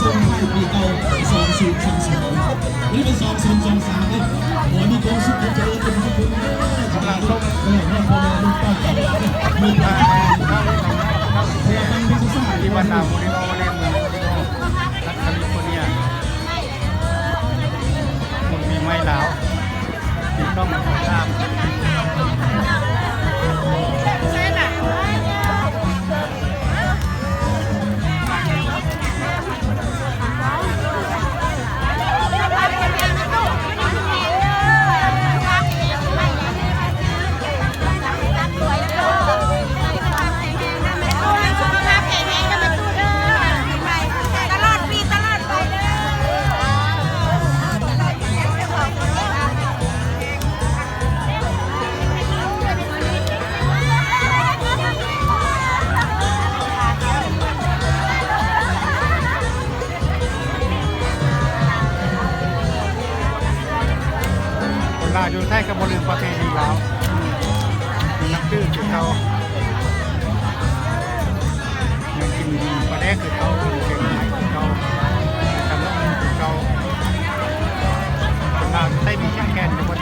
ທ້າຍປີເກົ່າ ສອງພັນຊາວສອງ ນີ້ເປັນ ສອງພັນຊາວສາມ ນີ້ ຂໍໃຫ້ມີຄວາມສຸກຄວາມຈະເລີນກັນທຸກຄົນເດີ ກຳລັງລົງ ເອີ ພໍ່ແມ່ລຸງປ້າ ທີ່ບ້ານນາໂມເດໂນ ໃນເມືອງໂມເດໂນ ລັດຄາລີຟໍເນຍ ບຸນປີໃໝ່ລາວ ຕິດຕ້ອງສອບຖາມ. ຄົນລາວຢູ່ໄທກໍບໍ່ລືມປະເພນີລາວ ຍັງນັບຖືຄືເກົ່າ ຍັງກິນປາແດກຄືເກົ່າ ກິນແກງໜໍ່ໄມ້ຄືເກົ່າ ຕຳບັກຫຸ່ງຄືເກົ່າ ຄົນລາວຢູ່ໄທມີແຂງແກ່ນຢູ່ໝົດ.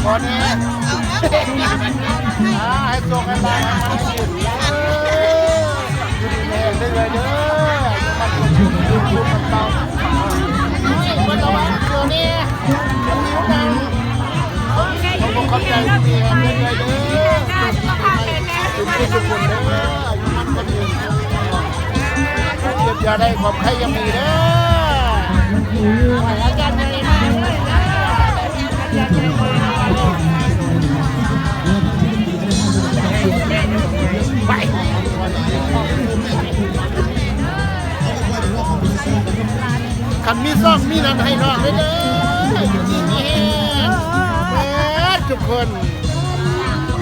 ບໍ່ແນ່ ອາ ໃຫ້ໂຊກໃຫ້ລາບ ໃຫ້ມັນຖືກ ເອີ ຢູ່ດີມີແຮງເດີເອື້ອຍເດີ ໃຫ້ມັນເປັນບຸນເປັນເບົາ ເພິ່ນລະວັງເທື່ອແນ່ ມັນຫິວໜັງ ຂອບໃຈ ຢູ່ດີມີແຮງເດີເອື້ອຍເດີ ສຸກໆທຸກຄົນເດີ ອາຍຸໝັ້ນຂວັນຍືນ ເຈັບຢ່າໄດ້ ຄວາມໄຂ້ຢ່າມີເດີ ໃຫ້ອາຈານໃຫຍ່ມາເດີ ອາຈານໃຫຍ່ມາ ໄປ ຄັນມີຊອກມີນັ້ນໃຫ້ນ້ອງເດີ ຢູ່ດີມີແຮງເບິດທຸກຄົນ.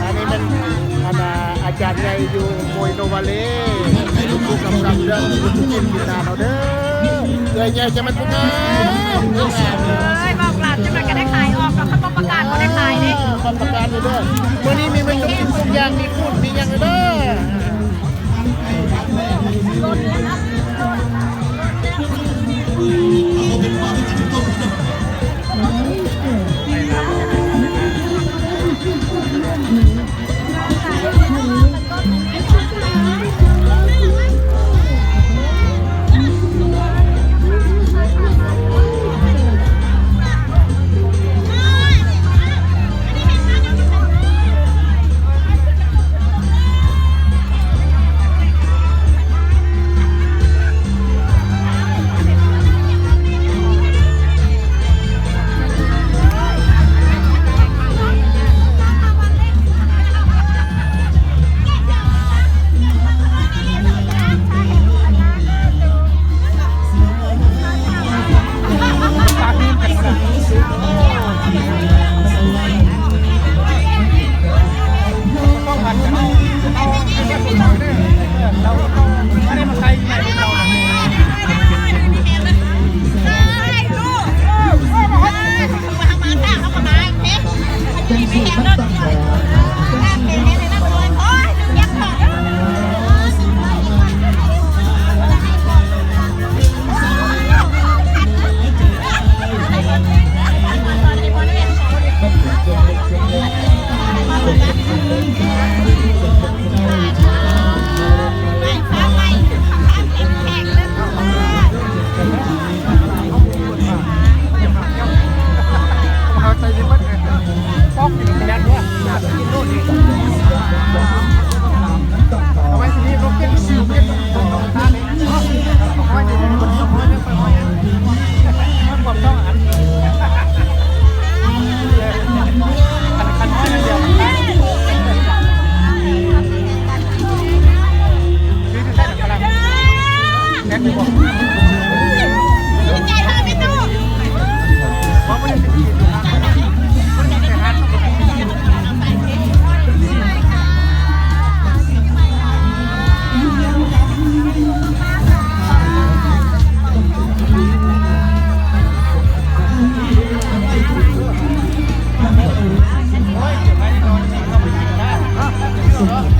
ອັນນີ້ແມ່ນ ອັນ ອາ ອາຈານໃຫຍ່ຢູ່ໂມຍໂນວາເລ ເປັນຜູ້ກຳກັບເລື່ອງກິນກິນນານເຮົາເດີ ເອື້ອຍໃຫຍ່ຈະແມ່ນຜູ້ງາມ ເອີຍ ບອກຫຼານຈັກໜ່ອຍກໍໄດ້ຂາຍອອກດອກ ຄັນບໍ່ປະກາດບໍ່ໄດ້ຂາຍເດ້ ບໍ່ປະກາດເດີ ມື້ນີ້ມີເມນູທຸກຢ່າງ ມີປູດ ມີຫຍັງເດີ. ເ ອ